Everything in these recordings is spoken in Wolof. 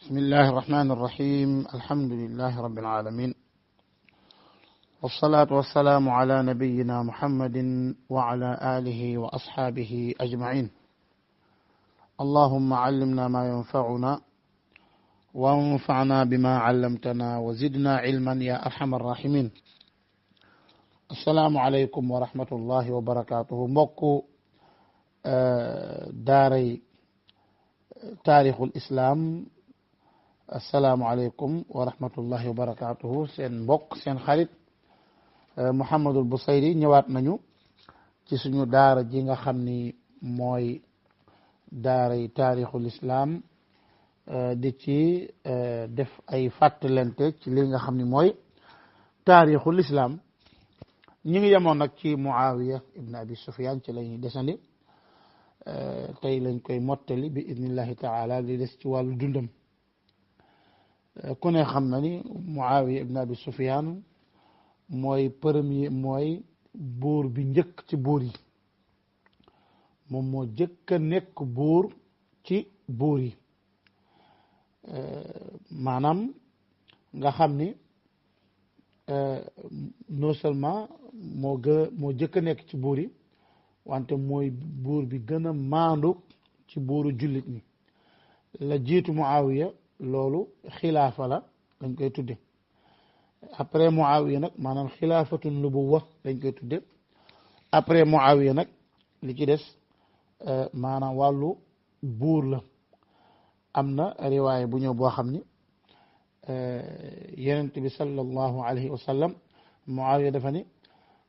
بسم الله الرحمن الرحيم. الحمد لله رب العالمين، والصلاة والسلام على نبينا محمد وعلى آله وأصحابه أجمعين. اللهم علمنا ما ينفعنا وانفعنا بما علمتنا وزدنا علما يا أرحم الراحمين. السلام عليكم ورحمة الله وبركاته. mbokku daaray taarixul islam, asalaamualeykum wa rahmatullahi wa barakatuhu. seen mbokk seen xarit Mouhamadul Bousayri ñëwaat nañu ci suñu daara ji nga xam ni mooy daaray taarixul islam, di ci def ay fàttalante ci li nga xam ni mooy taarixul islam. ñi ngi yemoon nag ci Muawiya ibn Abi Sufyan, ci lañuy desandi. tey lañ koy mottali bi idnillahi taala li des ci wàllu dundam. ku ne xam na ni Muawiya ibn Abi Sufyan mooy buur bi njëkk ci buur yi. moom moo jëkk a nekk buur ci buur yi, maanaam nga xam ni non seulement moo jëkk a nekk ci buur yi, wante mooy buur bi gën a maandu ci buuru jullit ñi. la jiitu Muawiya loolu xilaafa la dañ koy tudde. après Muawiya nag maanaam xilaafatu nubuwa dañ koy tudde. après Muawiya nag li ci des maanaam wàllu buur la. am na riwaaya bu ñëw boo xam ni yonent bi sallallahu alayhi wa sallam, Muawiya dafa ni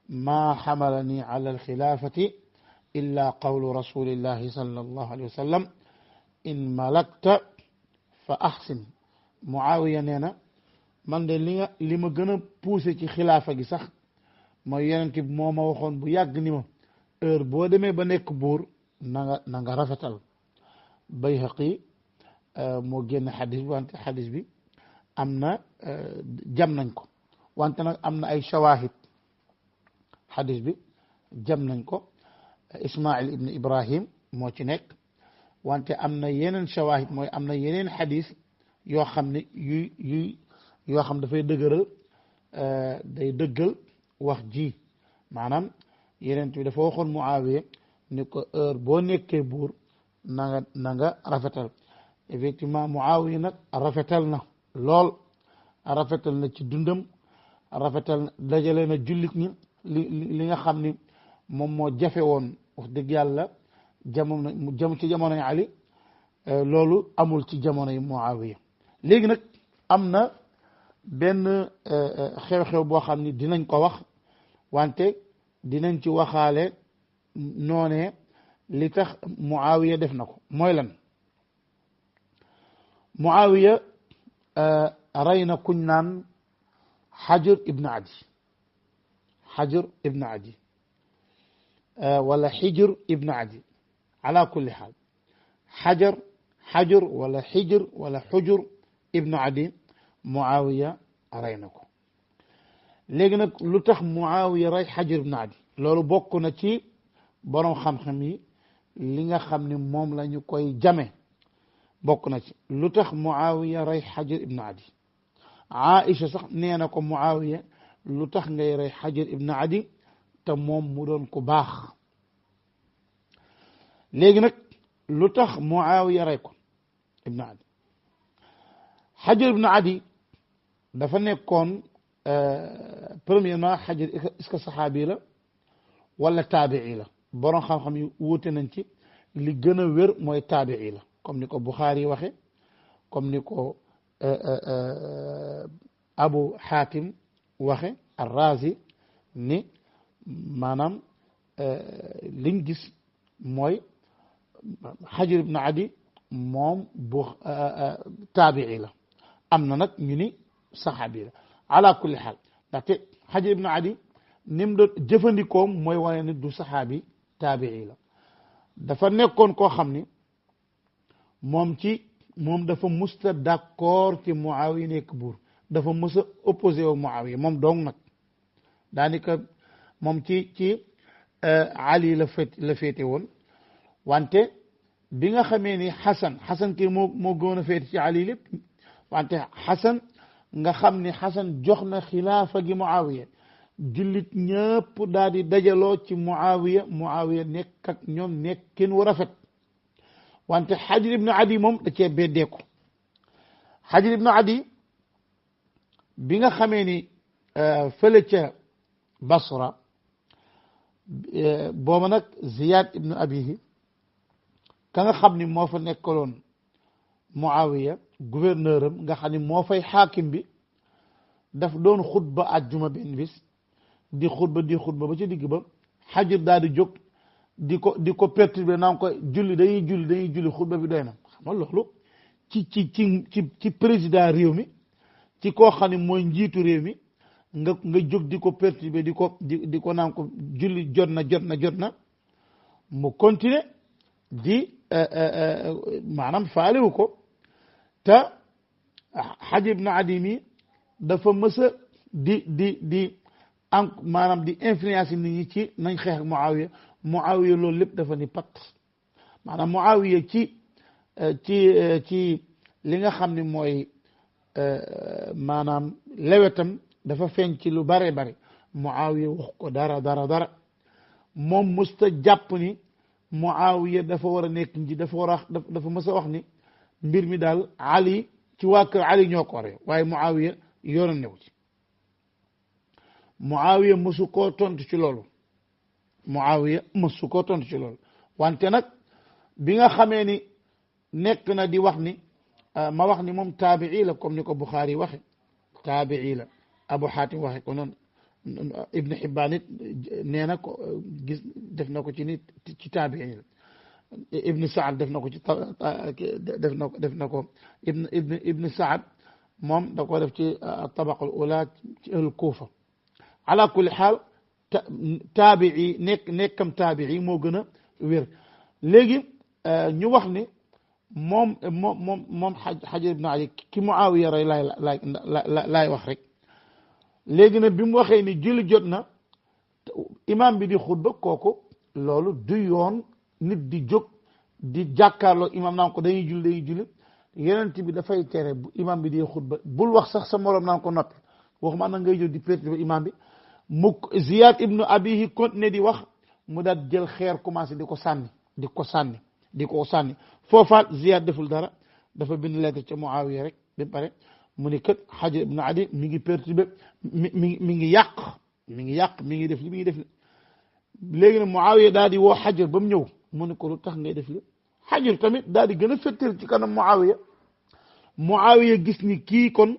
maa xamalani ala alxilaafati illa qawlu rasulillahi sallallahu alayhi wa sallam in malakta fa ahsin. Muawiya nee na man de li ma gën a poussé ci xilaafa gi sax mooy yonent bi moo ma waxoon bu yàgg ni ma heure boo demee ba nekk buur na nga rafetal. Bayhaqi moo génn xadis bi, wante xadis bi am na jam nañ ko, wante nag am na ay shawahid. xadis bi jam nañ ko. Ismail ibn Ibrahim moo ci nekk, wante am na yeneen shawahid, mooy am na yeneen xadis yoo xam ne yoo xam dafay dëgëral, day dëggal wax ji. maanaam yeneen bi dafa waxoon Muawiya ni ko heure boo nekkee buur na nga rafetal. effectivement Muawiya nag rafetal na lool, rafetal na ci dundam, rafetal dajale na jullit ñi. li nga xam ni moom moo jafe woon wax dëgg yàlla ci jamonoy Ali, loolu amul ci jamonoy Muawiya. léegi nag am na benn xew-xew boo xam ni dinañ ko wax, wante dinañ ci waxaale noonee li tax Muawiya def na ko mooy lan. Muawiya rey na kuñ naan Xajr ibn Adi wala Xijr ibn Adi, ala kulli xaal Xajr wala Xijr wala Xujur ibn Adi, Muawiya rey na ko. léegi nag lu tax Muawiya rey Xajr ibn Adi, loolu bokk na ci borom xam-xam yi li nga xam ni moom la ñu koy jame. bokk na ci lu tax Muawiya rey Xajr ibn Adi. Aïcha sax nee na ko Muawiya lu tax ngay rey Xajr ibn Adi te moom mu doon ku baax. léegi nag lu tax Muawiya rey ko ibn Adi. Xajr ibn Adi dafa nekkoon premièrement, Xajr est-ce que saxaabi la wala taabii la? borom xam-xam yi wuute nañ ci. li gën a wér mooy taabii la, comme ni ko Buxaari waxe, comme ni ko Abu Xaatim waxe Ar-Razi, ni maanaam liñ gis mooy Xajr ibn Adi moom taabii la. am na nag ñu ni saxaabi la. ala kulli xaal, ndaxte Xajr ibn Adi ni mu doon jëfandikoom mooy wane ni du saxaabi, taabii la. dafa nekkoon koo xam ni moom dafa musta d'accord ci Muawiya nekk buur. dafa mës a opposé wu Muawiya moom dong nag. daanaka moom ci Ali la féete woon, wante bi nga xamee ni Xasan kii moo gën a féete ci Ali lépp wante Xasan nga xam ni Xasan jox na xilaafa gi Muawiya jullit ñëpp daal di dajaloo ci Muawiya nekk ak ñoom nekkin wu rafet wante Xajr ibnu Adi moom da cee beddeeku Xajr ibnu Adi bi nga xamee ni fële ca Basra booba nag Ziyad ibnu Abihi ka nga xam ni moo fa nekkaloon Muawiya gouverneur am nga xam ni moo fay xaakim bi daf doon xutba àjjuma benn bis di xutba ba ci digg ba Xajr daal di jóg di ko perturber naan ko dañuy julli xutba bi doy na xam nga loolu ci président réew mi ci koo xam ne mooy njiitu réew mi nga jóg di ko perturber di ko naan ko julli jot na mu continuer di maanaam faalewu ko te Xajr ibn Adi mi dafa mësa di maanaam di influence nit ñi ci nañ xeex ak Muawiya loolu lépp dafa ni pat maanaam Muawiya ci li nga xam ne mooy maanaam lewetam dafa feeñ ci lu bare Muawiya wax ko dara moom musta jàpp ni Muawiya dafa war a nekk nji dafa mës a wax ni mbir mi daal Ali ci waa kër Ali ñoo ko waree waaye Muawiya yoonam new ci Muawiya mësu koo tontu ci loolu wante nag bi nga xamee ni nekk na di wax ni ma wax ni moom taabii la comme ni ko Buxaari waxe taabii la Abu Xaatim waxe ko noonu Ibn Hibbaan it nee na ko gis def na ko ci nit ci taabii la Ibn Saad def na ko ci def na ko Ibn Saad moom da ko def ci tabaqal ula ci ahlu Kuufa ala kulli xaal taabii nekkam taabii moo gën a wér léegi ñu wax ni moom Xajr ibn Ali ki Muawiya rey laay wax rek léegi nag bi mu waxee ni julli jot na imam bi di xutba kooku loolu du yoon nit di jóg di jàkkaarloo imam naan ko dañuy julli yenent bi dafay tere bu imam bi di xutba bul wax sax sa morom naan ko noppi waxuma na ngay jóg di perturber imam bi mu Ziyad ibnu Abihi continué di wax mu daal jël xeer commencé di ko sànni foofaat Ziyad deful dara dafa bind lettre ca Muawiya rek ba pare mu ni kat Xajr ibnu Adi mi ngi perturbé mi ngi yàq mi ngi def li léegi nag Muawiya daal di woo Xajr ba mu ñëw mu ne ko lu tax ngay def li Xajr tamit daal di gën a fettal ci kanam Muawiya gis ni kii kon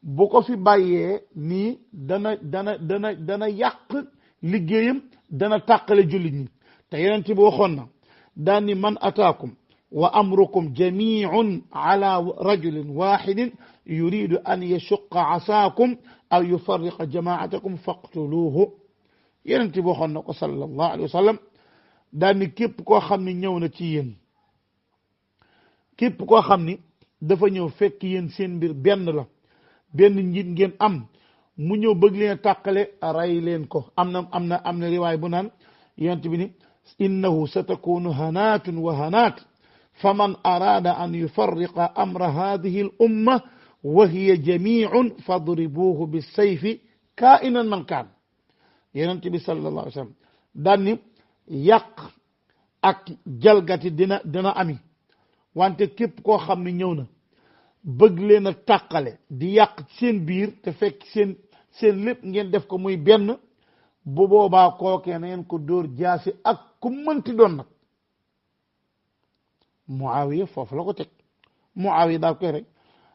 bu ko fi bàyyee nii dana yàq liggéeyam dana tàqale jullit ñi te yeneen ci bi waxoon na daan ni man ataakum wa amrukum jamiun ala rajulin waxidin yuridu an yashuqa asaakum aw yufarriqa jamaatakum faqtuluuhu yeneen ci bi waxoon na ko sallallahu alayhi wa sallam daan ni képp koo xam ni ñëw na ci yéen képp koo xam ni dafa ñëw fekk yéen seen mbir benn la benn njiit ngeen am mu ñëw bëgg leen tàqale ray leen ko am na riwaay bu naan yonent bi ni innahu satakunu hanaatun wa hanaat faman araada an yufarriqa amra hadihi al umma wa hiya jamiun fadribuhu bisayfi kainan man kaan yonent bi sallallahu alayhi wa sallam daan ni yàq ak jalgati dina ami wante képp koo xam ne ñëw na bëgg leen a tàqale di yàq seen biir te fekk seen lépp ngeen def ko muy benn bu boobaa kookee na ngeen ko dóor jaasi ak ku mënti doon nag Muawiya foofu la ko teg Muawiya daal koy rek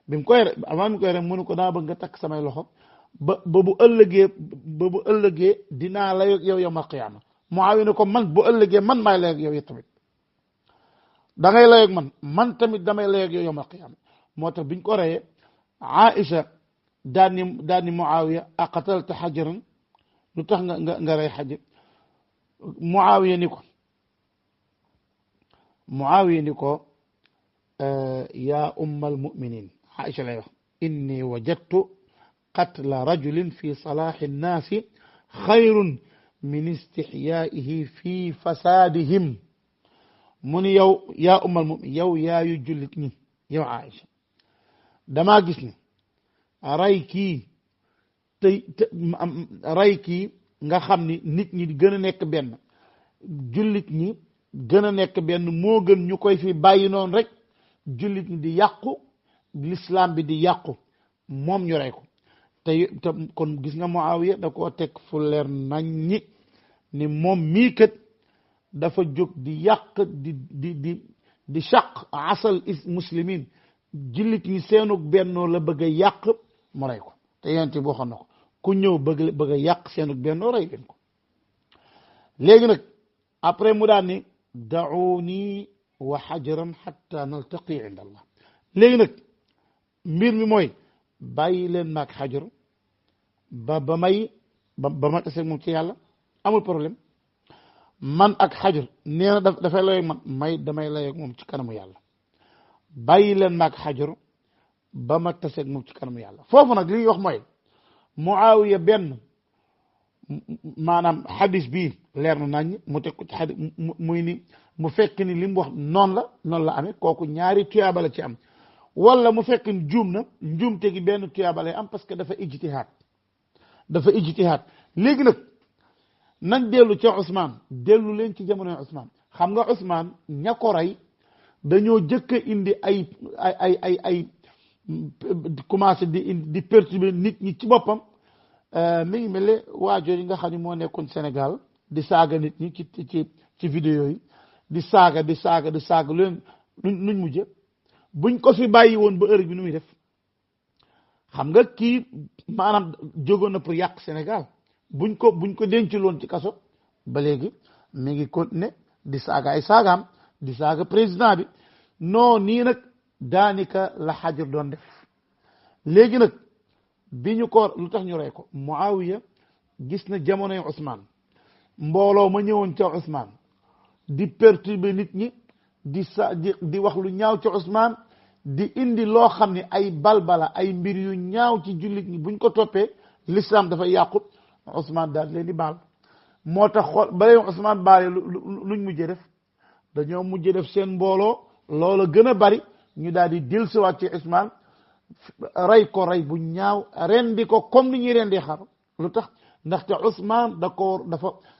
bi mu koy rek avant mi koy rek mënu ko daa bëgg nga takk samay loxo ba bu ëllëgee dinaa la yow yawmal qiyaama Muawiya ne ko man bu ëllëgee man maay la yow tamit da ngay la man tamit damay la yow yawmal qiyaama moo tax biñ ko reyee Aïcha daan ni Muawiya aqatalta Xajran lu tax nga rey Xajr Muawiya ni ko yaa ummal muminin Aïcha lay wax inni wajadtu qatla rajulin fi salaahi nnaasi xayrun min istixyaa'ihi fi fasaadihim mu ni yow yaa ummal mu'minin yow yaayu jullit ñi yow Aïcha damaa gis ni ray kii ray kii nga xam ni nit ñi gën a nekk benn jullit ñi gën a nekk benn moo gën ñu koy fi bàyyi noonu rek jullit ñi di yàqu l'islam bi di yàqu moom ñu rey ko te kon gis nga Muawiya da koo teg fu leer nañ ñi ni moom mii kat dafa jóg di yàq di shaq asal muslimin jullit ñi seenug bennoo la bëgg a yàq mu rey ko te yonent boo xam na ko ku ñëw bëgg a yàq seenug bennoo rey leen ko léegi nag après mu daan ni da'uni wa xajaran xatta naltaqi inda allah léegi nag mbir mi mooy bàyyi leen maag xajar ba ma tase moom ci yàlla amul problème man ak xajar nee na dafay layoog man damay layoog moom ci kanamu yàlla bàyyi leen maag xajar ba ma tase moom ci kanamu yàlla foofu nag li ñuy wax mooy Muawiya benn maanaam xadis bii leer na nañ mu teg ko ci xadis muy ni mu fekk ni li mu wax noonu la amee kooku ñaari tuyaaba la ci am wala mu fekk ni juum na njuumte gi benn tuyaaba lay am parce que dafa ijtihaad léegi nag nañ dellu ca Ousmane dellu leen ci jamonoy Ousmane xam nga Ousmane ña ko rey dañoo jëkk a indi ay commencé di perturber nit ñi ci boppam mi ngi mel ne waajoo yi nga xam ne moo nekkoon Sénégal di saaga nit ñi ci vidéo yi di saaga leen nuñ mujje buñ ko fi bàyyi woon ba heure bi nu muy def xam nga kii maanaam jógoon na pour yàq Sénégal buñ ko denculoon ci kaso ba léegi mi ngi continuer di saaga ay saagaam di saaga président bi non nii nag daanika la xajar doon def léegi nag bi ñu ko lu tax ñu rey ko Muawiya gis na jamonoy Ousmane mbooloo ma ñëwoon ca Ousmane di perturber nit ñi di wax lu ñaaw ci Ousmane di indi loo xam ne ay balbala ay mbir yu ñaaw ci jullit ñi buñ ko toppee l'islam dafa yàqut Ousmane daal leen di baal moo tax xool ba leen Ousmane baale luñ mujjee def dañoo mujjee def seen mbooloo loola gën a bari ñu daal di dellusiwaat ci Ousmane rey ko rey bu ñaaw rendi ko comme ni ñuy rendi xar lu tax ndaxte Ousmane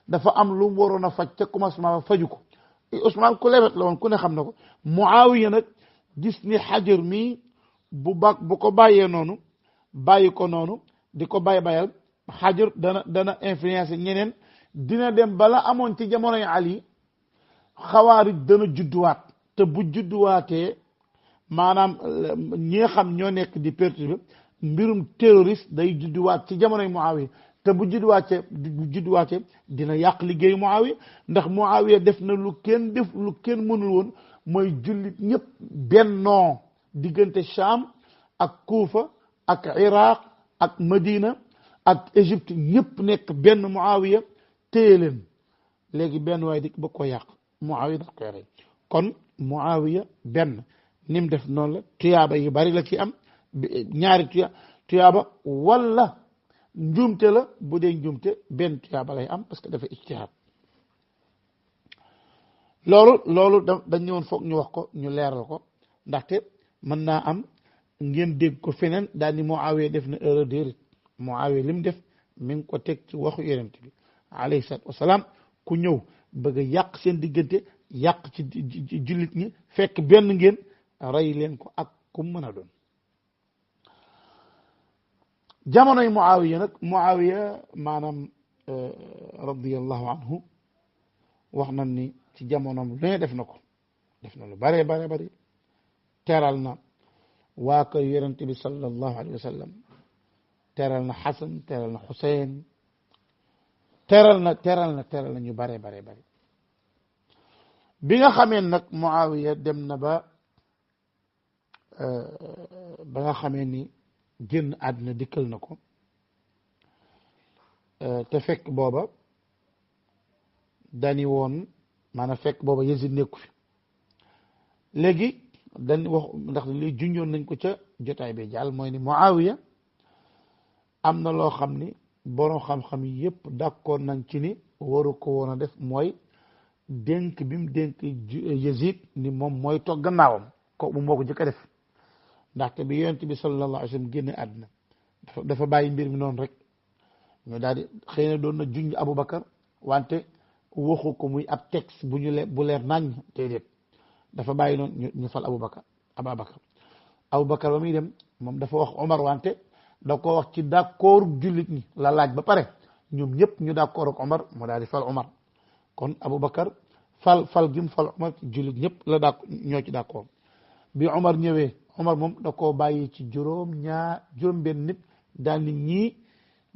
dafa am lu mu waroon a faj ca commencement ba faju ko Ousmane ku lewet la woon ku ne xam na ko Muawiya nag gis ni xajar mii bu ko bàyyee noonu bàyyi ko noonu di ko bayal xajar dana influencer ñeneen dina dem bala amoon ci jamonoy Ali xawaari dana judduwaat te bu judduwaatee maanaam ñi nga xam ñoo nekk di perturber mbirum terroriste day judduwaat ci jamonoy Muawiya te bu judduwaatee dina yàq liggéeyu Muawiya ndax Muawiya def na lu kenn mënul woon mooy jullit ñëpp bennoo diggante Sham ak Kufa ak Iraq ak Madina ak Égypte ñëpp nekk benn Muawiya téye leen léegi benn waaye di ba ko yàq Muawiya daf koy rey kon Muawiya benn ni mu def noonu la tuyaaba yu bari la ci am ñaari tuyaaba wala njuumte la bu dee njuumte benn tuyaaba lay am parce que dafa ijtihaad loolu dañ ñëwoon foog ñu wax ko ñu leeral ko ndaxte mën naa am ngeen dégg ko feneen daal ni Muawiya def na erreur déedéet Muawiya li mu def mi ngi ko teg ci waxu yonent bi alayhi salaatu wasalaam ku ñëw bëgg a yàq seen diggante yàq ci jullit ñi fekk benn ngeen rey leen ko ak ku mën a doon jamonoy Muawiya nag Muawiya maanaam radiyallahu anhu wax nañ ni ci jamonoom lu ne def na lu bare teral na waa kër yonent bi sallallahu alayhi wa sallam teral na Xasan teral na Xuseyn teral na ñu bare bi nga xamee nag Muawiya dem na ba nga xamee ni génn àddina dikkal na ko te fekk booba dani woon maanaam fekk booba Yazid nekku fi léegi dañ wax ndax li junjoon nañ ko ca jotaay bi jàll mooy ni Muawiya am na loo xam ni borom xam-xam yi yëpp d'accord nañ ci ni waru ko woon a def mooy dénk bi mu dénk Yazid ni moom mooy toog gannaawam ko moo ko jëkk a def ndaxte bi yonent bi sallallahu alayhi wa sallam génne àdduna dafa bàyyi mbir mi noonu rek ñu daal di xëy na doon na junj Aboubacar wante waxu ko muy ab texte bu leer nañ déedéet dafa bàyyi noonu ñu fal Aboubacar ba muy dem moom dafa wax Omar wante da ko wax ci d'accord jullit ñi la laaj ba pare ñoom ñëpp ñu d'accord ak Omar mu daal di fal Omar kon Aboubacar fal gi mu fal Omar ci jullit ñëpp la ñoo ci d'accord bi Omar ñëwee Omar moom da koo bàyyi ci juróom benn nit daal ni ñii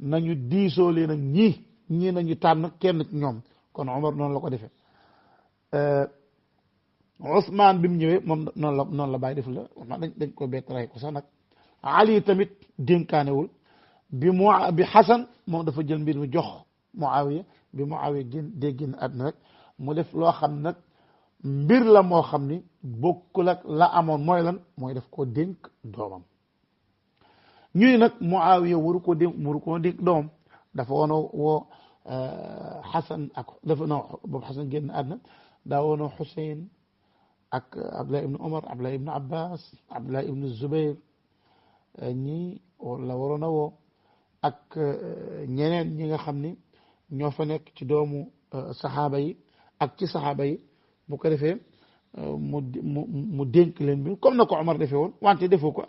nañu diisoo leen ak ñii nañu tànn kenn ci ñoom kon Omar noonu la ko defee Ousmane bi mu ñëwee moom noonu la bàyyi def la dañ ko bett ray ko sax nag Ali tamit dénkaanewul bi Xasan moom dafa jël mbir mi jox Muawiya bi Muawiya génn àdduna rek mu def loo xam nag mbir la moo xam ni bokkul ak la amoon mooy lan mooy def koo dénk doomam ñuy nag Muawiya waru koo dénk doomam dafa wono woo Xasan ak dafa no boobu Xasan génn àdduna daa wono Xuseyn ak Abdullah ibn Omar Abdullah ibn Abbas Abdullah ibn Zubayr ñii la waroon a woo ak ñeneen ñi nga xam ni ñoo fa nekk ci doomu saxaaba yi ak ci saxaaba yi bu ko defee mu dénk leen bi comme na ko Omar defee woon wante defu ko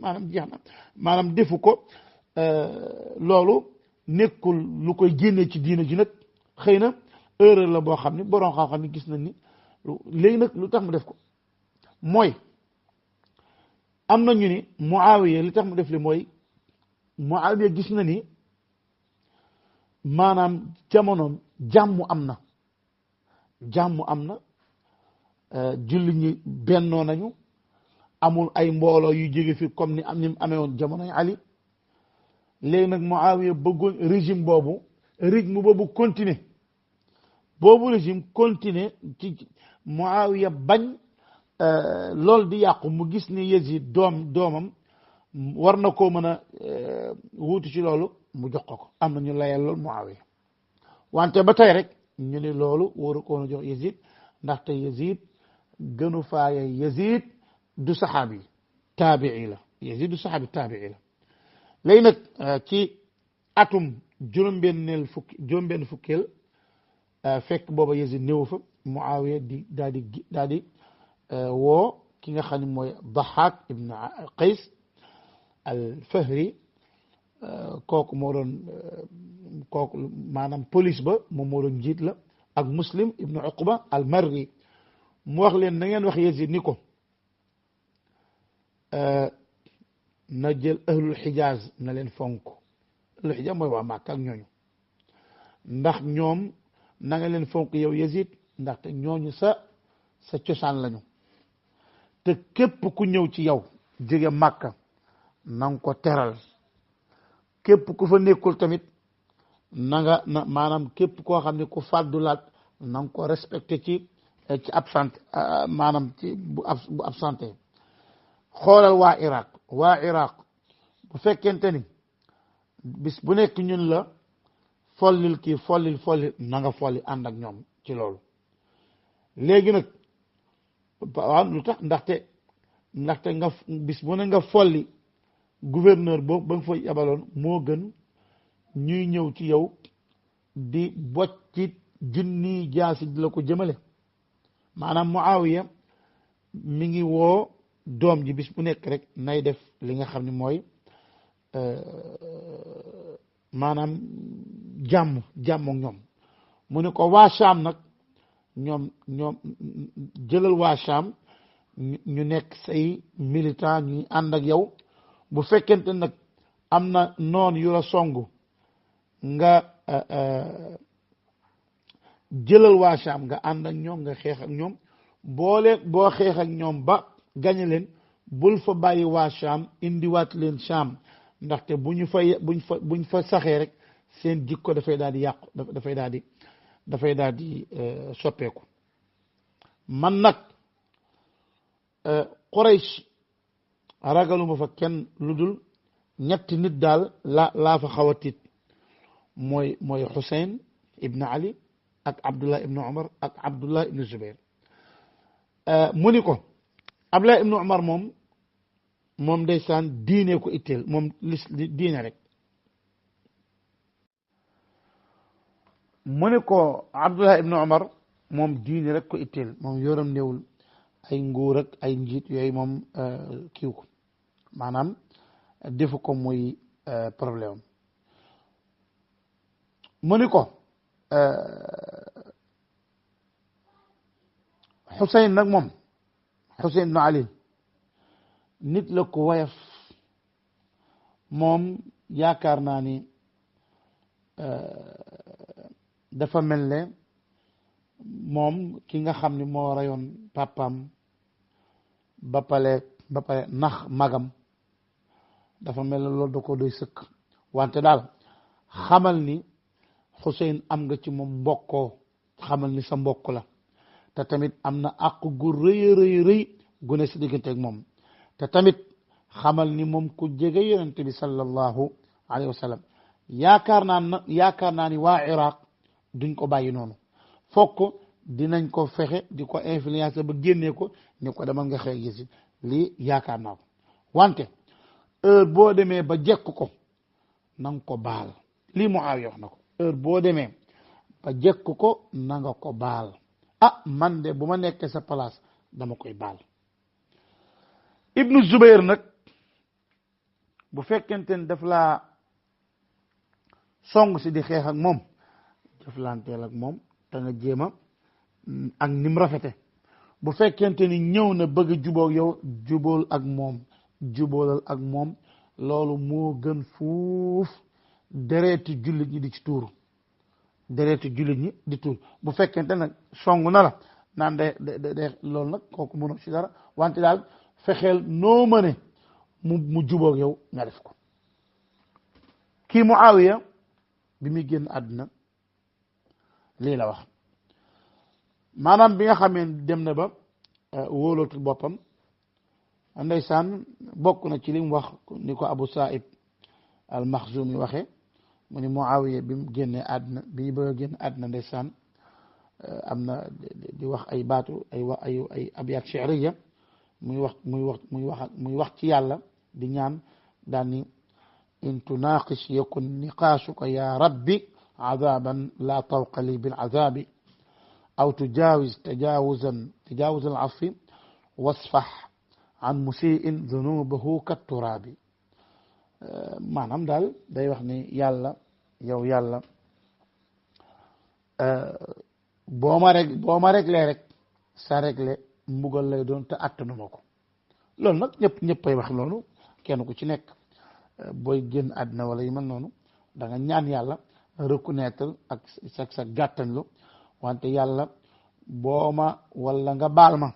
maanaam jeex na maanaam defu ko loolu nekkul lu koy génnee ci diina ji nag xëy na erreur la boo xam ni borom xam-xam ni gis nañ ni léegi nag lu tax mu def ko mooy am na ñu ni Muawiya li tax mu def li mooy Muawiya gis na ni maanaam jamonoom jàmm am na julli ñi bennoo nañu amul ay mbooloo yu jóge fi comme ni mu amee woon jamonoy Ali léegi nag Muawiya bëggoon régime boobu continuer ci Muawiya bañ loolu di yàqu mu gis ni Yazid doomam war na koo mën a wuutu ci loolu mu jox ko am na ñu layal loolu Muawiya wante ba tey rek ñu ne loolu waru ko woon a jox Yazid ndaxte Yazid gënu faaye Yazid du saxaabi taabii la Yazid du saxaabi taabii la léegi nag ci atum juróom-benn fukkeel fekk booba Yazid néew fa Muawiya daal di woo ki nga xam ne mooy Dahak ibn Qays al Fahri kooku maanaam police ba moom moo doon njiit la ak Muslim ibn Uqba al Marri mu wax leen na ngeen wax Yazid ni ko na jël ahlul Xijaaz na leen fonk ahlul Xijaaz mooy waa Màkka ak ñooñu ndax ñoom na nga leen fonk yow Yazid ndaxte ñooñu sa cosaan lañu te képp ku ñëw ci yow jóge Màkka na nga ko teral képp ku fa nekkul tamit maanaam képp koo xam ne ku fàddulaat na nga ko respecté ci absent maanaam ci bu absenté xoolal waa Iraq bu fekkente ni bis bu nekk ñun la follil na nga folli ànd ak ñoom ci loolu léegi nag waaw lu tax ndaxte nga bis bu ne nga folli gouverneur boobu ba nga fa yabaloon moo gën ñuy ñëw ci yow di boccit junni jaasi di la ko jëmale maanaam Muawiya mi ngi woo doom ji bis bu nekk rek nay def li nga xam ne mooy maanaam jàmm ak ñoom mu ne ko waa Sham nag ñoom jëlal waa Sham ñu nekk say militant ñuy ànd ak yow bu fekkente nag am na noon yu la songu nga jëlal waa Sham nga ànd ak ñoom nga xeex ak ñoom boo xeex ak ñoom ba gañe leen bul fa bàyyi waa Sham indiwaat leen Sham ndaxte buñ fa saxee rek seen jikko dafay daal di yàqu dafay daal di soppeeku man nag Quraysh ragaluma fa kenn lu dul ñetti nit daal laa fa xaw a tiit mooy Xuseyn ibn Ali ak Abdullah ibnu Umar ak Abdullah ibnu Zubair mu ni ko Abdullah ibnu Umar moom ndeysaan diine ko itteel moom diine rek mu ni ko Abdullah ibnu Umar moom diine rek ko itteel moom yoram néewul ay nguur ak ay njiit yooyu moom kiiw ko maanaam defu ko muy problème mu ni ko Xuseyn nag moom Xuseyn ibnu Ali nit la ko woyof moom yaakaar naa ni dafa mel ne moom ki nga xam ni moo rayoon papaam ba pare nax magam dafa mel ne loolu da ko doy sëkk wante daal xamal ni Xuseyn am nga ci moom mbokkoo xamal ni sa mbokk la te tamit am na àq gu rëy gu ne si diggante ak moom te tamit xamal ni moom ku jege yonent bi sallallahu alayhi wa sallam yaakaar naa ni waa Iraq duñ ko bàyyi noonu fokk dinañ ko fexe di ko influencer ba génnee ko ni ko demal nga xeex Yazid lii yaakaar naa ko wante heure boo demee ba jekk ko na nga ko baal lii Muawiya wax na ko heure boo demee ba jekk ko na nga ko baal man de bu ma nekkee sa place dama koy baal Ibnu Zubayr nag bu fekkente ne daf laa song si di xeex ak moom jëflanteel ak moom te nga jéema ak nim rafete bu fekkente ni ñëw na bëgg a jubóog yow jubóolal ak moom loolu moo gën fuuf dereeti jullit ñi di ci tuuru dereeti jullit ñi di tuuru bu fekkente nag song na la naan de loolu nag kooku mënoo ci dara wante daal fexeel noo mëne mu jubóog yow nga def ko kii Muawiya bi muy génn àdduna lii la wax maanaam bi nga xamee dem na ba wóolootul boppam ndeysaan bokk na ci li mu wax ni ko Abu Saïd al-Makhzumi waxe mu ni Muawiya bi mu génnee àdduna bi ba génn àdduna ndeysaan am na di wax ay baatu ay abyaat shi'riya muy wax ci yàlla di ñaan daan ni in tunaqis yakun niqaashuka ya rabbi عذابا لا طوق لي بالعذاب أو تجاوز تجاوز العفو واصفح عن مسيء ذنوبه كالتراب maanaam daal day wax ni yàlla yow yàlla boo ma réglé rek sa réglé mbugal lay doon te attanuma ko loolu nag ñëppay wax loolu kenn ku ci nekk booy génn àddina wala yu mel noonu da nga ñaan yàlla reconnaître ak sa gàttañlu wante yàlla wala nga baal ma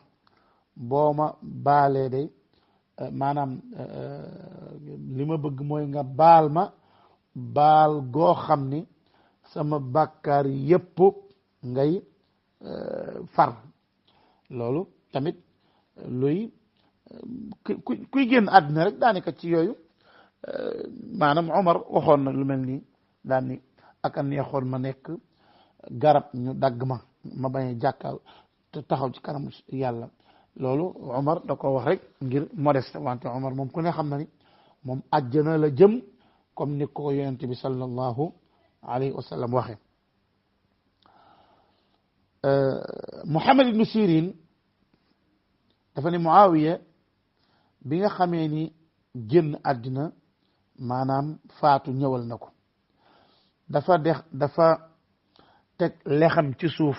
boo ma baalee day maanaam li ma bëgg mooy nga baal ma baal goo xam ni sama bàkkaar yépp ngay far loolu tamit luy kuy génn àddina rek daanaka ci yooyu maanaam Omar waxoon na lu mel nii daan ni ak a neexoon ma nekk garab ñu dagg ma bañ a jàkkal te taxaw ci kanam yàlla loolu Omar da ko wax rek ngir modeste wante Omar moom ku ne xam na ni moom àjjana la jëm comme ni ko yonent bi sallallahu alayhi wa sallam waxe Muhammad ibnu Sirin dafa ne Muawiya bi nga xamee ni génn àddina maanaam faatu ñëwal na ko dafa teg lexam ci suuf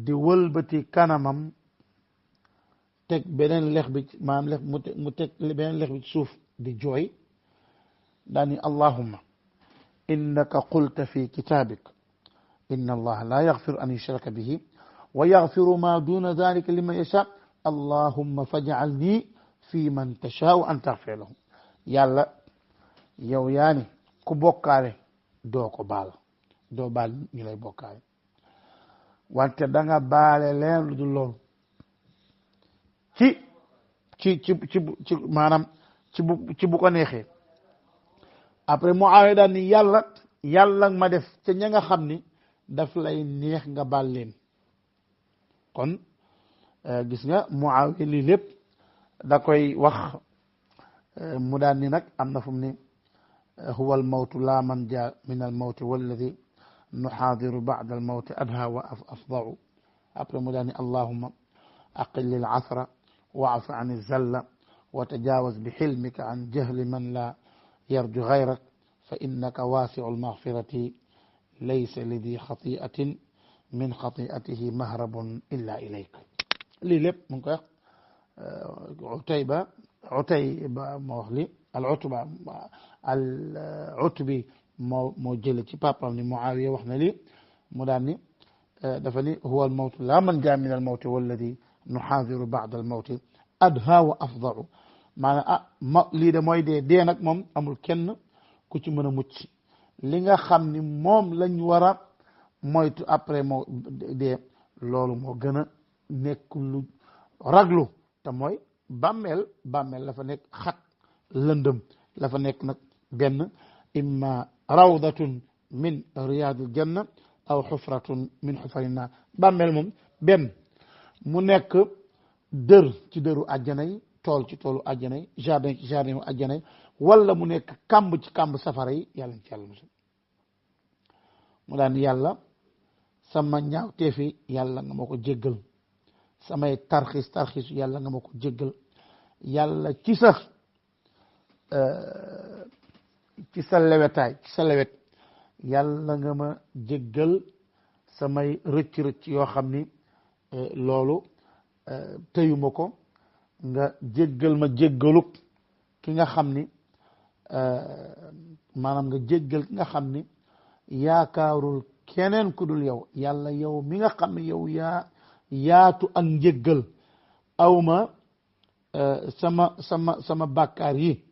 di wëlbati kanamam teg beneen lex bi maanaam mu teg beneen lex bi ci suuf di jooy daani allahumma innaka qulta fi kitabik inna allaha la yaghfiru an yushraka bihi wa yaghfiru ma duna dhalika liman yasha allahumma faj'alni fi man tasha'u an taghfir lahum yàlla yow yaani ku bokkaale doo ko baal doo baal ñu lay bokkaale wante da nga baale leen lu dul loolu maanaam ci bu ko neexee après Muawiya daal ni yàlla yàlla ma def ca ña nga xam ni daf lay neex nga baal leen kon gis nga Muawiya lii lépp da koy wax mu daan ni nag am na fu mu ni huwa al mawtu la manja min al mawti walladi nuxaadiru ba'da al mawti adha wa afdau après mu daan ni allahumma aqil al asra wa'fu an al zalla wa tajawaz bi hilmika an jahli man la yarju ghayrak fa innaka waasi'u al maghfirati laysa lidi xati'atin min xati'atihi mahrabun illa ilayk lii lépp mu ngi koy wax Utayba moo wax li al Utbi moo jële ci papam ni Muawiya wax na li mu daan ni dafa ni huwa al mawtu la manja min al mawti walladi nuxaadiru ba'da al mawti adha wa afdau maanaam lii de mooy dee nag moom amul kenn ku ci mën a mucc li nga xam ni moom lañ war a moytu après moo dee loolu moo gën a nekk lu raglu te mooy bàmmeel la fa nekk xat lëndëm la fa nekk nag benn imma rawdatun min riyadil janna aw xufratun min xufari naar bàmmeel moom benn mu nekk dër ci dëru àjjana yi tool ci toolu àjjana yi jardin ci jardin yu àjjana yi wala mu nekk kàmb ci kàmb safara yi yàlla ci yàlla musul mu daan yàlla sama ñaawteefi yàlla nga ma ko jéggal samay tarxiis yàlla nga ma ko jéggal yàlla ci sa lewetaay ci sa lewet yàlla nga ma jéggal samay rëcc yoo xam ni loolu tëyuma ko nga jéggal ma jéggaluk ki nga xam ni maanaam nga jéggal ki nga xam ni yaakaarul keneen ku dul yow yàlla yow mi nga xam ne yow yaatu ak njéggal awma sama bàkkaar yi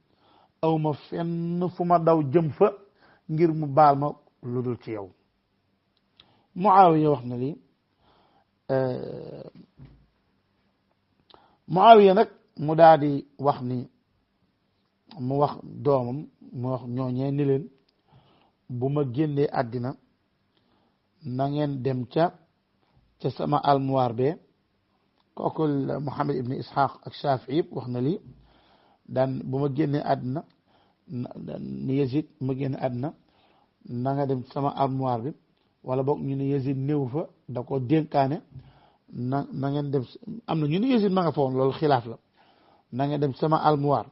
awma fenn fu ma daw jëm fa ngir mu baal ma lu dul ci yow Muawiya wax na lii Muawiya nag mu daal di wax ni mu wax doomam mu wax ñooñee ni leen bu ma génnee àddina na ngeen dem ca sama almuwaar be kooku Muhammad ibn Ishaq ak Shafii wax na lii daan bu ma génnee àddina ni Yazid ma génne àddina na nga dem sama almuwaar bi wala boog ñu ne Yazid néew fa da ko dénkaane na ngeen dem am na ñu ne Yazid ma nga fa woon loolu xilaaf la na nga dem sama almuwaar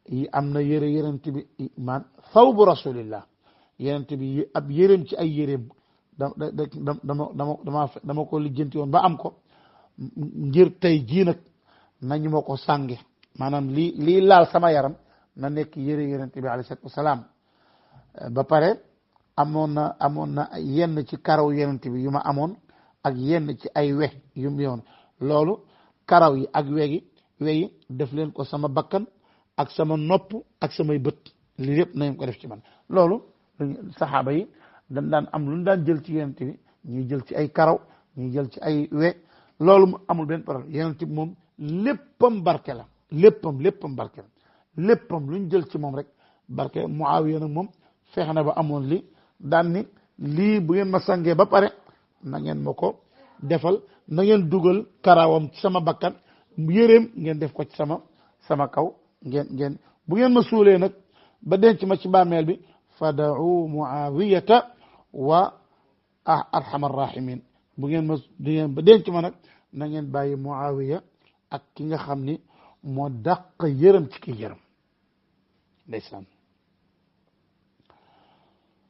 yi am na yonent bi man thawbu rasulillah yonent bi ab yéreem ci ay yéreem dama ko lijjanti woon ba am ko ngir tey jii nag nañu ma ko sànge maanaam lii laal sama yaram na nekk yére yonent bi alayhi salaatu wasalaam ba pare amoon na yenn ci karaw yonent bi yu ma amoon ak yenn ci ay we yu mu yoon loolu karaw yi ak weyi def leen ko sama bakkan ak sama nopp ak samay bët lii lépp nañ ko def ci man loolu saxaaba yi dañ daan am lu ñu daan jël ci yonent bi ñuy jël ci ay karaw ñuy jël ci ay we loolu mu amul benn problème yonent bi moom léppam barke la léppam barke la léppam lu ñu jël ci moom rek barke Muawiya nag moom feex na ba amoon li daan ni lii bu ngeen ma sangee ba pare na ngeen ma ko defal na ngeen dugal karawam ci sama bakkan yéreem ngeen def ko ci sama kaw ngeen bu ngeen ma suulee nag ba denc ma ci bàmmeel bi fada'u Muawiyata wa arhamar rahimin bu ngeen ba denc ma nag na ngeen bàyyi Muawiya ak ki nga xam ni moo dàq yërëm ci ki yërëm ndeysaan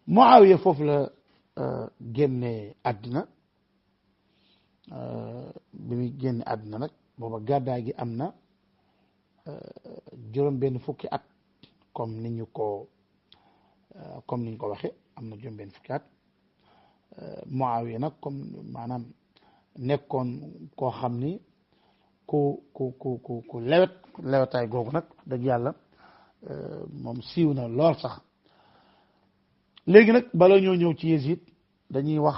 Muawiya foofu la génne àddina bi muy génne àddina nag booba gàddaay gi am na juróom benn fukki at comme ni ñu ko waxe am na juróom benn fukki at Muawiya nag comme maanaam nekkoon koo xam ni ku lewetaay googu nag dëgg yàlla moom siiw na lool sax léegi nag bala ñoo ñëw ci Yazid dañuy wax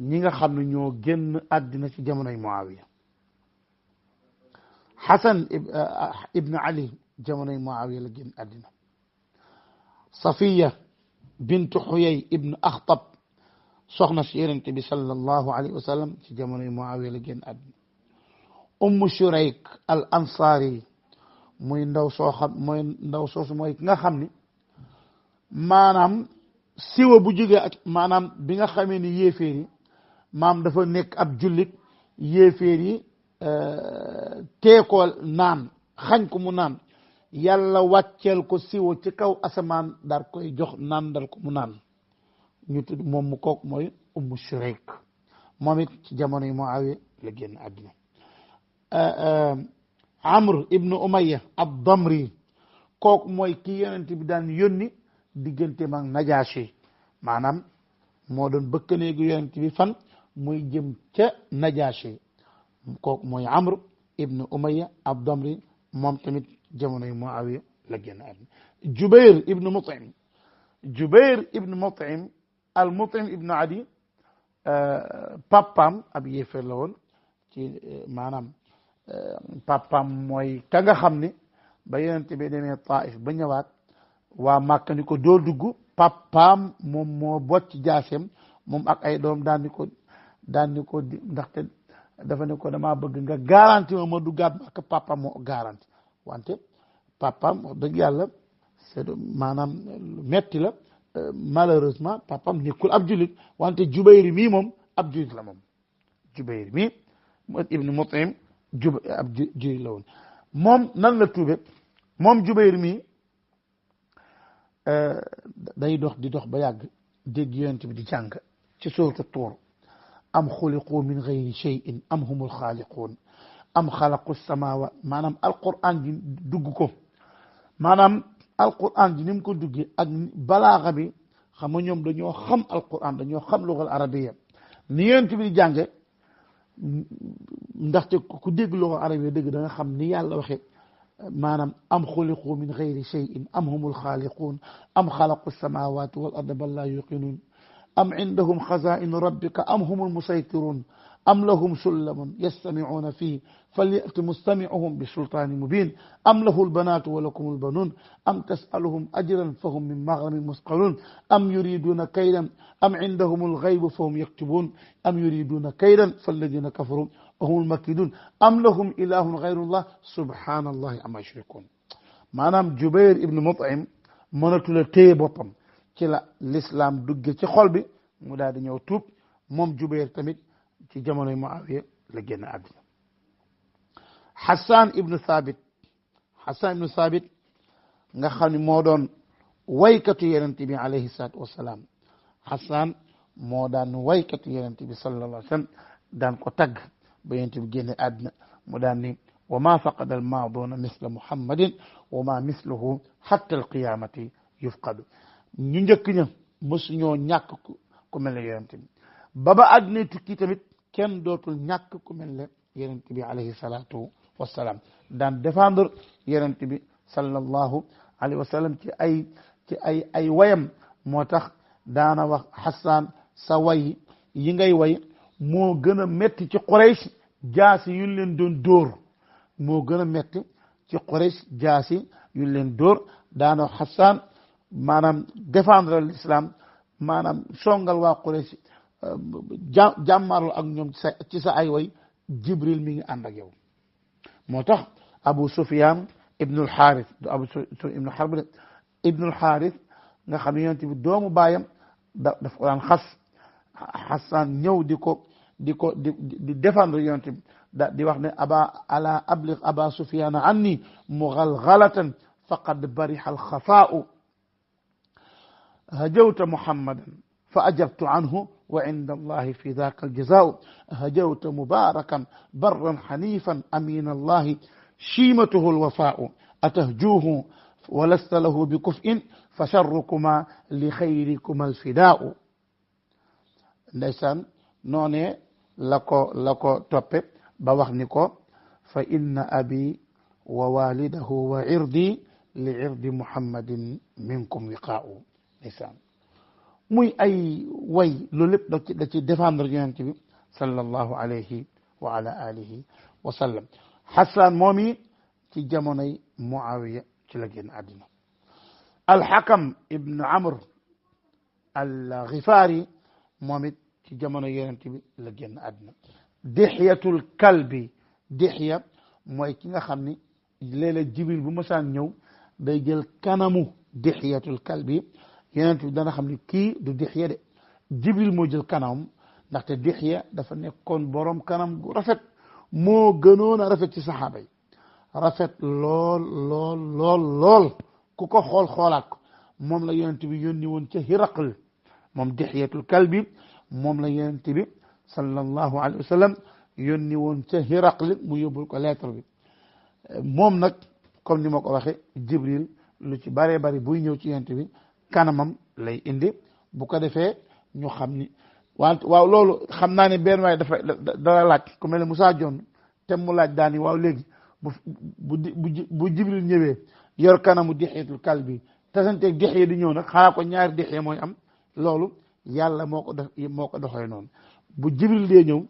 ñi nga xam ne ñoo génn àddina ci jamonoy Muawiya Hasan ibn Ali jamonoy Muawiya la génn àddina Safiya bintu Xuyay ibn Axtab soxna si yonent bi sallallahu alayhi wa sallam ci jamonoy Muawiya la génn àdduna Shurayk al ansari muy ndaw soosu mooy ki nga xam ni maanaam siwa bu jógee ak maanaam bi nga xamee ni yéeféer yi maam dafa nekk ab jullit yéeféer yi teekoo naan xañ ko mu naan yàlla wàcceel ko siwa ci kaw asamaan dar koy jox naan dal ko mu naan ñu tudd moom mu kook mooy Shurayk moom it ci jamono yi Muawiya la génn àdduna Amr ibnu Umayya ad-Damri kooku mooy ki yonent bi daan yónni diggante mag Najashi maanaam moo doon bëkkaneegu yonent bi fan muy jëm ca Najashi kooku mooy Amr ibnu Umayya ad-Damri moom tamit jamono yi Muawiya la génn àdduna Jubayr ibnu Mut'im al-Mut'im ibnu Adi papam ab yéefar la woon ci maanaam papam mooy ka nga xam ni ba yonent bi demee Taif ba ñëwaat waa Màkka ni ko doo dugg papam moom moo bocc jaaseem moom ak ay doom daan ni ko ndaxte dafa ne ko damaa bëgg nga garanti ma duggaat Màkka papam moo garanti wante papam wax dëgg yàlla c'est maanaam metti la malheureusement papam nekkul ab jullit wante Jubayr mii moom ab jullit la moom Jubayr mii ibnu Mut'im ab jullit la woon moom nan la tuube moom Jubayr mii day dox di dox ba yàgg dégg yonent bi di jàng ci suuratu Tuur am xuliqu min gayri shay'in am humul xaaliquun am xalaqu samaawaat maanaam alquran ji dugg ko maanaam alquran ji ni mu ko duggee ak balaaxa bi xam nga ñoom dañoo xam alquran dañoo xam lugal arabiya ni yonent bi di jànge ndaxte ku dégg lugal arabiya dégg da nga xam ni yàlla waxee maanaam am xuliqu min gayri shay'in am humul xaaliquun am xalaqu samaawaati wal arda bal laa yuqinuun am indahum xazaa'inu rabbika am humul musaytiruun am lahum sullamun yastamicuuna fiihi falyati mustamicuhum bi sultaanin mubiin am lahu lbanaatu wa lakum lbanuun am tasaluhum ajran fahum min maghramin musqaluun am yuriduuna kaydan am indahum alghaybu fahum yaktubuun am yuriduuna kaydan falladina kafaru wahum almakiduun am lahum ilahun gayrullah subhaanallahi amma yushrikuun maanaam Jubayr ibnu Mut'im mënatula téye boppam ci la l'islam dugge ci xol bi mu daal di ñëw tuub moom Jubayr tamit ci jamonoy Muawiya la génn àdduna Hassan ibnu Thabit nga xam ne moo doon waykatu yonent bi alayhi salaatu wassalaam Hassan moo daan waykatu yonent bi sallallahu alayhi wa sallam daan ko tagg ba yonent bi génne àdduna mu daan ni wa ma faqada al maaduuna misla muhammadin wa ma misluhu hatta al qiyamati yufqadu ñu njëkk ña mësuñoo ñàkk ku mel ne yonent bi ba àdduna tukki tamit kenn dootul ñàkk ku mel ne yonent bi alayhi salaatu wassalaam daan défendre yonent bi sallallahu alayhi wa sallam ci ay wayam moo tax daana wax Hassan sa way yi ngay way moo gën a metti ci Quraysh jaasi yu leen doon dóor moo gën a metti ci Quraysh jaasi yu leen dóor daana wax Hassan maanaam défendre l'islam maanaam songal waa Quraysh jàmmarlu ak ñoom ci sa ay way Jibril mi ngi ànd ak yow moo tax Abu Sufyan ibnul Xaaris du Abu Sufyan ibnul Harb ibnul Xaaris nga xam ne yonent bi doomu baayam daf ko daan xas Hassan ñëw di défendre yonent bi di wax ne ala ablig Aba Sufyan anni mughalghalatan faqad bariha alxafaa'u hajawta Muhammadan fa ajabtu anhu wa inda allahi fi dhaka aljazaa'u hajawta mubarakan barran hanifan amin allahi shiimatuhu alwafaa'u atahjuuhu wa lasta lahu bikuf'in fa sharrukuma li xayrikuma alfidaa'u ndeysaan noonee la ko toppe ba wax ni ko fa inna abi wa walidahu wa irdi li irdi muhammadin minkum wiqaa'u ndeysaan muy ay way loolu lépp da ci défendre yonent bi sallallahu alayhi wa ala alihi wa sallam Hassan moom yi ci jamonoy Muawiya ci la génn àddina Al-Hakam ibn Amr al-Ghifari moom it ci jamono yonent bi la génn àdduna Dihyatul Kalbi Dihya mooy ki nga xam ni léeg-léeg Jibril bu mësaan ñëw day jël kanamu Dihyatul Kalbi yonent bi dana xam ni kii du Dihya de Jibril moo jël kanamam ndaxte Dihya dafa nekkoon borom kanam gu rafet moo gënoon a rafet ci saxaaba yi rafet lool lool lool lool ku ko xoolaat ko moom la yonent bi yónni woon ca Hiraql moom Dihyatul Kalbi moom la yonent bi sallallahu alayhi wa sallam yónni woon ca Hiraql mu yóbbul ko lettre bi moom nag comme ni ma ko waxee Jibril lu ci bëree bëri buy ñëw ci yonent bi kanamam lay indi bu ko defee ñu xam ni waaw loolu xam naa ne benn waaye dafa dara laaj ku mel ne Moussa Dione te mu laaj daani waaw léegi bu Jibril ñëwee yor kanamu Dihyatul Kalbi tasanteeg Dihya di ñëw nag xanaa ko ñaari Dihya mooy am loolu yàlla moo ko doxee noonu bu Jibril dee ñëw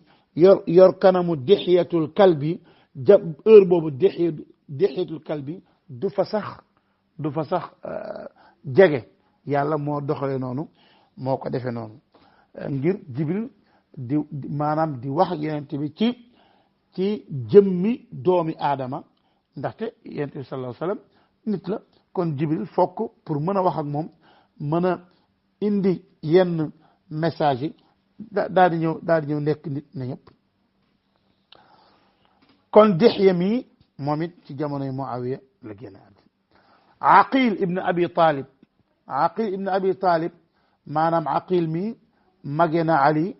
yor kanamu Dihyatul Kalbi heure boobu Dihyatul Kalbi du fa sax jege yàlla moo doxalee noonu moo ko defee noonu ngir Jibril maanaam di wax ak yonent bi ci jëmmi doomi aadama ndaxte yonent bi sallallahu alayhi wa sallam nit la kon Jibril fokk pour mën a wax ak moom mën a indi yenn message yi daal di ñëw nekk nit na ñëpp kon Dihya mi moom it ci jamonoy Muawiya la génn àddina Aqil ibn Abi Talib maanaam Aqil mi mage na Ali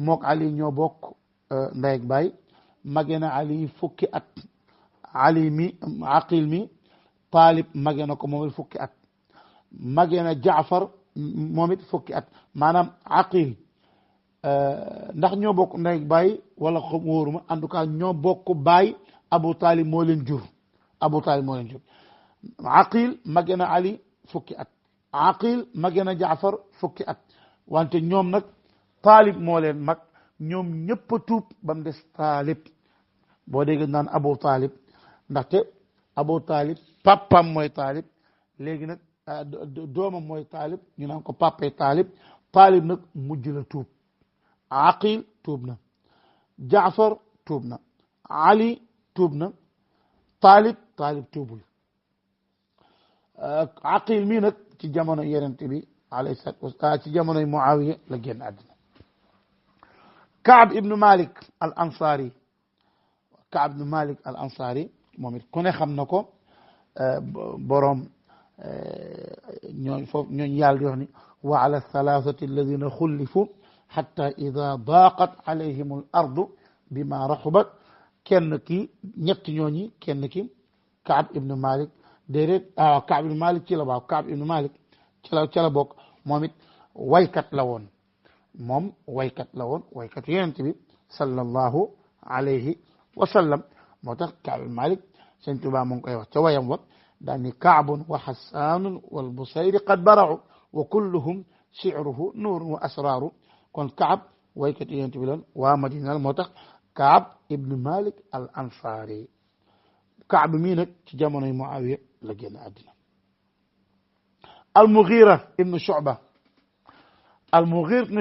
mook Ali ñoo bokk ndey ak baay mage na Ali fukki at Aqil mi Talib mage na ko moom it fukki at mage na Jaafar moom it fukki at maanaam Aqil ndax ñoo bokk ndey ak baay wala xam wóoruma en tout cas ñoo bokk baay Abu Talib moo leen jur Aqil mage na Ali fukki at Aqil mage na Jaafar fukki at wante ñoom nag Talib moo leen mag ñoom ñëpp a tuub ba mu des Talib boo dégg naan Abu Talib ndaxte Abu Talib papam mooy Talib léegi nag doomam mooy Talib ñu naan ko papay Talib nag mujj la tuub Aqil tuub na Jaafar tuub na Ali tuub na Talib tuubul Aqil mii nag ci jamono yonent bi alayhi salaatu wa ci jamonoy Muawiya la génn àddina Kaab ibnu Malik al Ansari moom it ku ne xam na ko boroom ñooñ yàlla di wax ni wa ala thalathati alladina xullifu xatta ida daaqat alayhim al ardu bima raxubat kenn ki ñetti ñooñi kenn ki Kaab ibnu Malik déedéet Kaab ibnu Malik ci la waaw Kaab ibnu Malik ci la bokk moom it waykat la woon waykat yonent bi sallallahu alayhi wa sallam moo tax Kaab ibnu Malik Sëñ Tuubaa mu ngi koy wax ca wayam wa daal ni Kaabun wa Hassaanun wal Busayri qad bara'u wa kulluhum shi'ruhu nuurun wa asraaru kon Kaab waykat yonent bi loon waa Madina moo tax Kaab ibnu Malik al Ansari Kaab mii nag ci jamonoy Muawiya la génn àddina al-Mughira ibnu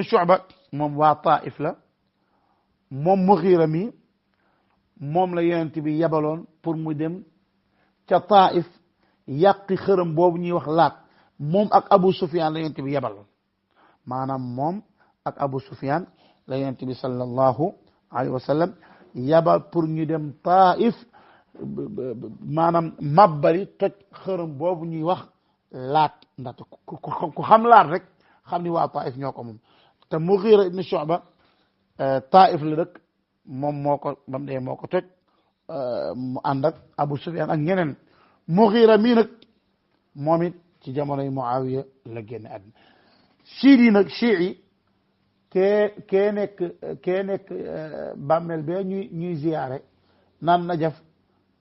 Shu'ba moom waa Taif la moom Mughira mi moom la yonent bi yabaloon pour mu dem ca Taif yàqi xërëm boobu ñuy wax Laat moom ak Abu Sufyan la yonent bi yabaloon maanaam moom ak Abu Sufyan la yonent bi sallallahu alayhi wa sallam yabal pour ñu dem Taif maanaam mabbali toj xërëm boobu ñuy wax Laat ndaxte ku xam Laat rek xam ni waa Taif ñoo ko moom te Mughira ibn Shu'ba Taif la dëkk moom moo ko bam dee moo ko toj mu ànd ak Abu Sufyan ak ñeneen Mughira mii nag moom it ci jamonoy Muawiya la génn àddina Shii kee nekk bàmmeel bee ñuy ziyaare naan Najaf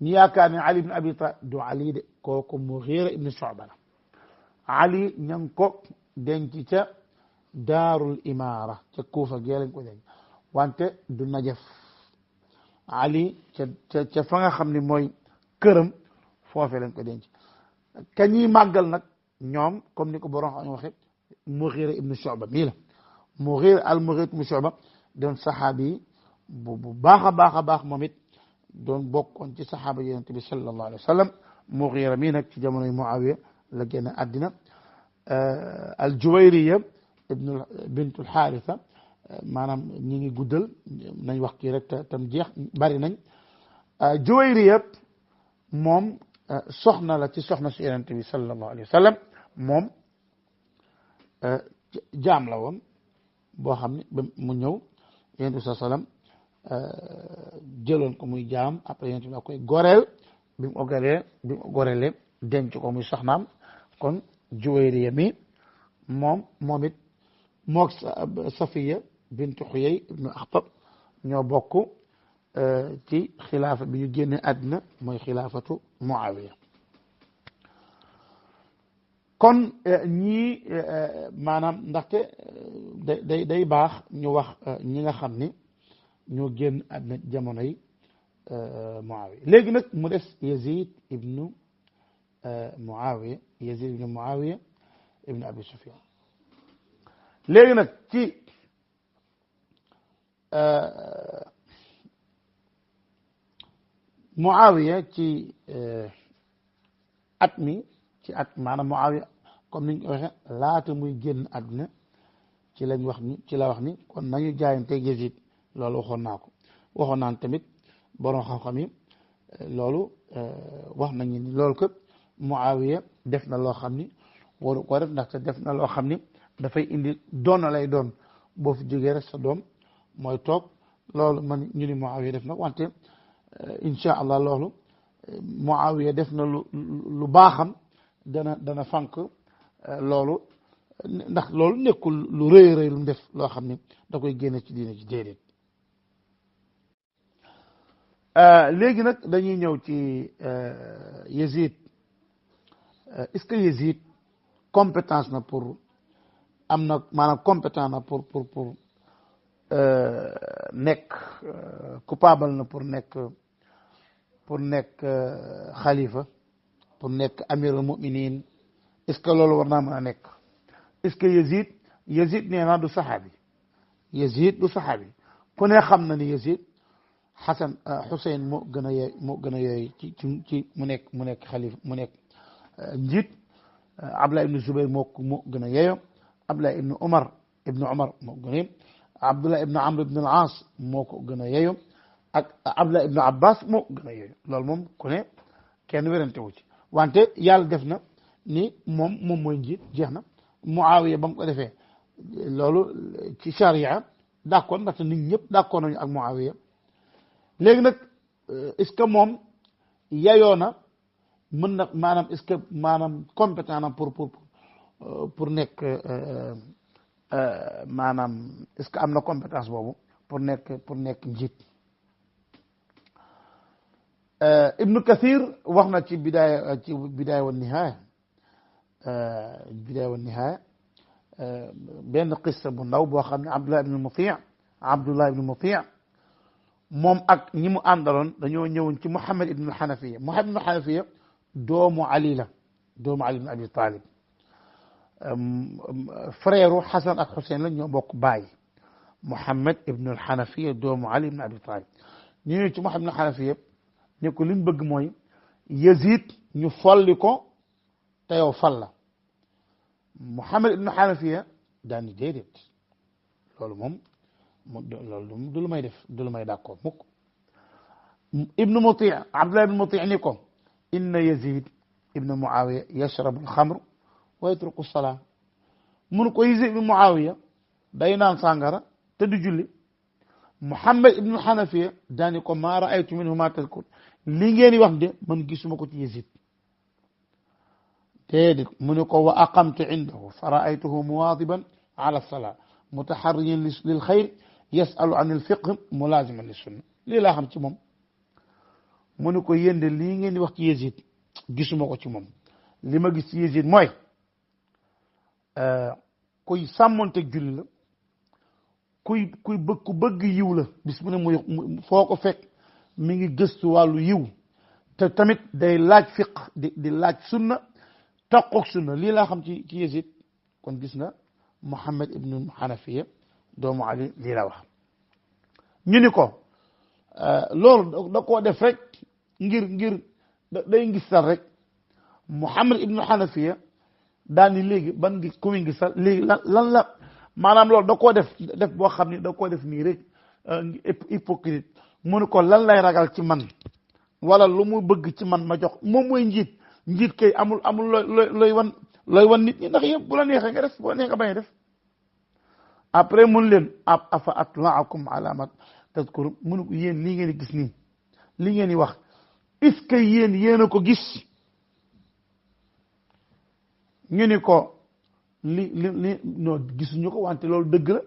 ñu yaakaar ne Ali ibn Abi Talib du Ali de kooku Mughira ibn Shu'ba la Ali ña ngi ko denc ca Daarul Imaara ca Kuufa gee lañ ko denc wante du Najaf Ali ca fa nga xam ne mooy këram foofee lañ ko denc ka ñuy màggal nag ñoom comme ni ko borom xam waxe Mughira ibnu Shu'ba mii la Mughira ibnu Shu'ba doon saxaabi bu baax a baax moom it doon bokkoon ci saxaaba yonent bi sallallahu alayhi wa sallam Mughira mii nag ci jamonoy Muawiya la génn àddina al Juwayriya ibnu bintul Xaarisa maanaam ñi ngi guddal nañ wax kii rek tam jeex bari nañ Juwayriya moom soxna la ci soxna si yonent bi sallallahu alayhi wa sallam moom jaam la woon boo xam ne ba mu ñëw yonent bi sallam jëloon ko muy jaam après yonent bi da koy goreel bi mu goreelee denc ko muy soxnaam kon Juwayriya mi moom it mook Safiya bintu Xuyay ibnu Axtab ñoo bokk ci xilaafa bi ñu génne àddina mooy xilaafatu Muawiya kon ñii maanaam ndaxte day baax ñu wax ñi nga xam ni ñoo génn àddina jamono yi Muawiya léegi nag mu des Yazid ibnu Muawiya ibnu Abi Sufyan léegi nag ci Muawiya ci at maanaam Muawiya comme niñ ko waxee laata muy génn àdduna ci la wax ni kon nañu jaayante Yazid loolu waxoon naan tamit borom xam-xam yi loolu wax nañu ni loolu que Muawiya def na loo xam ni waru ko def ndaxte def na loo xam ni dafay indi doon lay doon boo fi jógee rek sa doom mooy toog loolu man ñu ni Muawiya def na wante incha allah loolu Muawiya def na lu baaxam dana fànk loolu ndax loolu nekkul lu rëy lu mu def loo xam ni da koy génne ci diine ci déedéet léegi nag dañuy ñëw ci Yazid est-ce que Yazid compétence na pour am na maanaam compétent na pour nekk coupable na pour nekk xalifa pour nekk amirul muminin est-ce que loolu war naa mën a nekk est-ce que Yazid nee naa du saxaabi ku ne xam na ni Yazid Xuseyn moo gën a yooyu ci mu nekk xalifa mu nekk njiit Abdullah ibnu Zubayr moo gën a yeeyo Abdullah ibnu Umar moo gën a yeeyo Abdullah ibnu Amr ibnu al-As moo ko gën a yeeyo ak Abdullah ibnu Abbas moo gën a yeeyo loolu moom ku ne kenn werante wu ci wante yàlla def na ni moom mooy njiit jeex na Muawiya ba mu ko defee loolu ci charia d'accord ndaxte nit ñëpp d'accord nañu ak Muawiya léegi nag est-ce que moom yayoo na mën na maanaam est-ce que maanaam compétent na pour nekk maanaam est-ce que am na compétence boobu pour nekk njiit Ibnu Kathir wax na ci bidaaya wa nihaaya benn qissa bu ndaw boo xam ne Abdullah ibnu Muti' moom ak ñi mu àndaloon dañoo ñëwoon ci Muhammad ibnu Xanafiya doomu Ali ibn Abi Talib frère Xasan ak Xuseyn la ñoo bokk baay Muhammad ibnu Xanafiya doomu Ali ibn Abi Talib ñu ñëw ci Muhammad ibnu Xanafiya ne ko li ñu bëgg mooy Yazid ñu folli ko te yow fal la Muhammad ibnu Xanafiya daan ni déedéet loolu moom du lu may def du lu may d'accord mukk ibnu Muti' Abdullah ibnu Muti' ni ko inna Yazid ibnu Muawiya yashrabu al-xamr wa yatruku as-salaa mun ko Yazid ibnu Muawiya day naan sàngara te du julli Muhammad ibnu Xanafiya daani ko maa ra'aytu minhu ma tadkur li ngeen di wax de man gisuma ko ci Yazid déedéet mu ne ko wa aqamtu indahu fa ra'aytuhu muwaadiban ala as-salaa mutaharriyan lil xayr yasalu an al-fiqh mulaaziman lis-sunna lii laa xam ci moom mu ne ko yéen de lii ngeen di wax ci Yazid gisuma ko ci moom li ma gis ci Yazid mooy kuy sàmmonteeg julli la ku bëgg yiw la bis bu ne muy foo ko fekk mi ngi gëstu wàllu yiw te tamit day laaj fiqh di laaj sunna taqoog sunna lii laa xam ci Yazid kon gis nga Muhammad ibnu Hanafiya doomu Ali lii la wax ñu ni ko loolu da koo def rek ngir day ngisal rek Muhammad ibnu Hanafiya daal ni léegi ban gis ku muy ngisal léegi lan la maanaam loolu da koo def boo xam ni da koo def nii rek hypocrite mu ni ko lan lay ragal ci man wala lu mu bëgg ci man ma jox moom mooy njiit kay amul looy wan nit ñi ndax yëpp bu la neexee nga def boo neexee nga bañ a def après mun leen afa atlaakum ala ma tadkurun mun ko yéen lii ngeen di gis nii li ngeen di wax est-ce que yéen a ko gis ñu ni ko li non gisuñu ko wante loolu dëgg la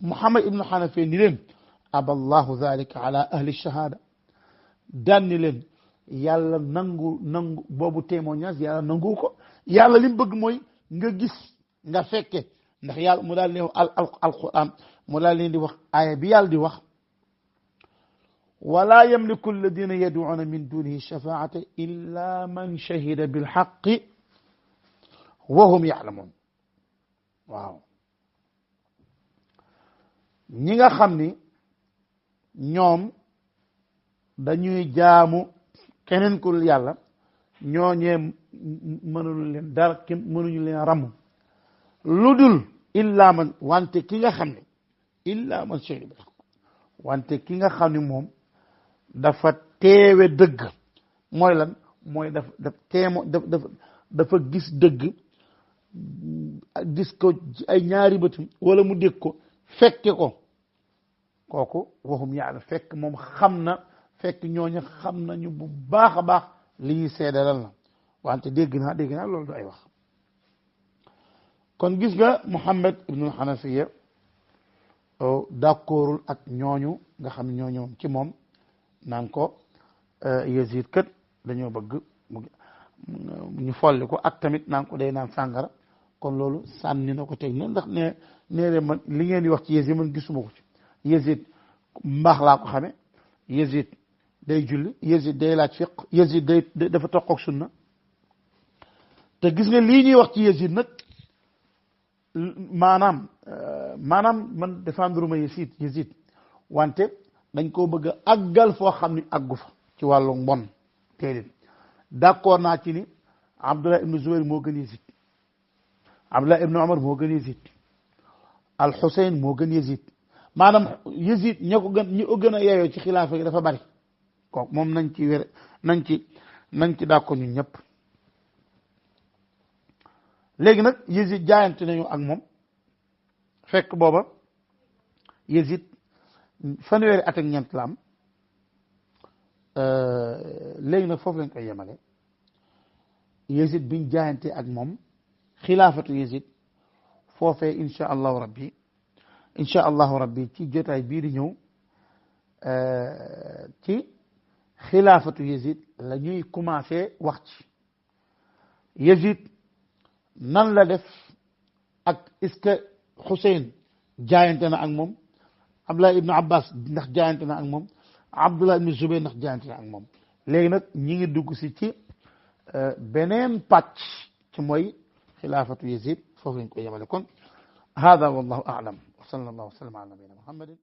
Muhammad ibnu Hanafi ni leen aballahu zalika ala ahli shahada daan ni leen yàlla nangu boobu témoignage yàlla nangu ko yàlla li mu bëgg mooy nga gis nga fekke ndax yàlla mu daal leen alquran mu daal leen di wax aaya bi yàlla di wax wala yamliku alladina yad'una min dunihi shafaata illa man shahida bilxaqi wa hum ya'lamun waaw ñi nga xam ni ñoom dañuy jaamu keneen ku yàlla ñooñee mënuñu leen dara kenn mënuñu leen ram lu dul illa man wante ki nga xam ne illa man shahida wante ki nga xam ne moom dafa teewe dëgg mooy lan mooy dafa gis dëgg gis ko ay ñaari bëtum wala mu dégg ko fekke ko kooku waxum yàlla fekk moom xam na fekk ñooñu xam nañu bu baax a baax li ñuy seedalal na wante dégg naa loolu du ay wax kon gis nga Muhammad ibnu Hanafiya d'accordul ak ñooñu nga xam ne ñooñu ci moom naan ko Yazid kat dañoo bëgg ñu folli ko ak tamit naan ko day naan sàngara kon loolu sànni na ko teg na ndax nee man li ngeen di wax ci Yazid man gisuma ko ci Yazid mbaax laa ko xame Yazid day julli Yazid day laaj fiq Yazid dafa toq ak sunna te gis nga lii ñuy wax ci Yazid nag maanaam man défendre ma Yazid wante dañ koo bëgg a àggal foo xam ni àggu fa ci wàllu mbon téedéet d'accord naa ci ni Abdullah ibnu Zubayr moo gën Yazid Abdullah ibnu Umar moo gën Yazid al Xuseyn moo gën Yazid maanaam Yazid ñi ko gën a yeeyoo ci xilaafa gi dafa bari kooku moom nañ ci d'accord ñun ñëpp léegi nag Yazid jaayante nañu ak moom fekk booba Yazid fanweeri at ak ñeent la am léegi nag foofu lañ koy yemale Yazid biñ jaayante ak moom xilaafatu Yazid foofee insha allahu rabbi ci jotaay bii di ñëw ci xilaafatu Yazid la ñuy commencé wax ci Yazid nan la def ak est-ce que Xuseyn jaayante na ak moom Abdullah ibnu Abbas ndax jaayante na ak moom Abdullah ibnu Zubayr ndax jaayante na ak moom léegi nag ñi ngi dugg si ci beneen pàcc ci mooy xilaafatu Yazid foofu lañ ko yemale kon hada wallahu a'lam wa sallallahu wa sallam ala nabiyina Muhammadin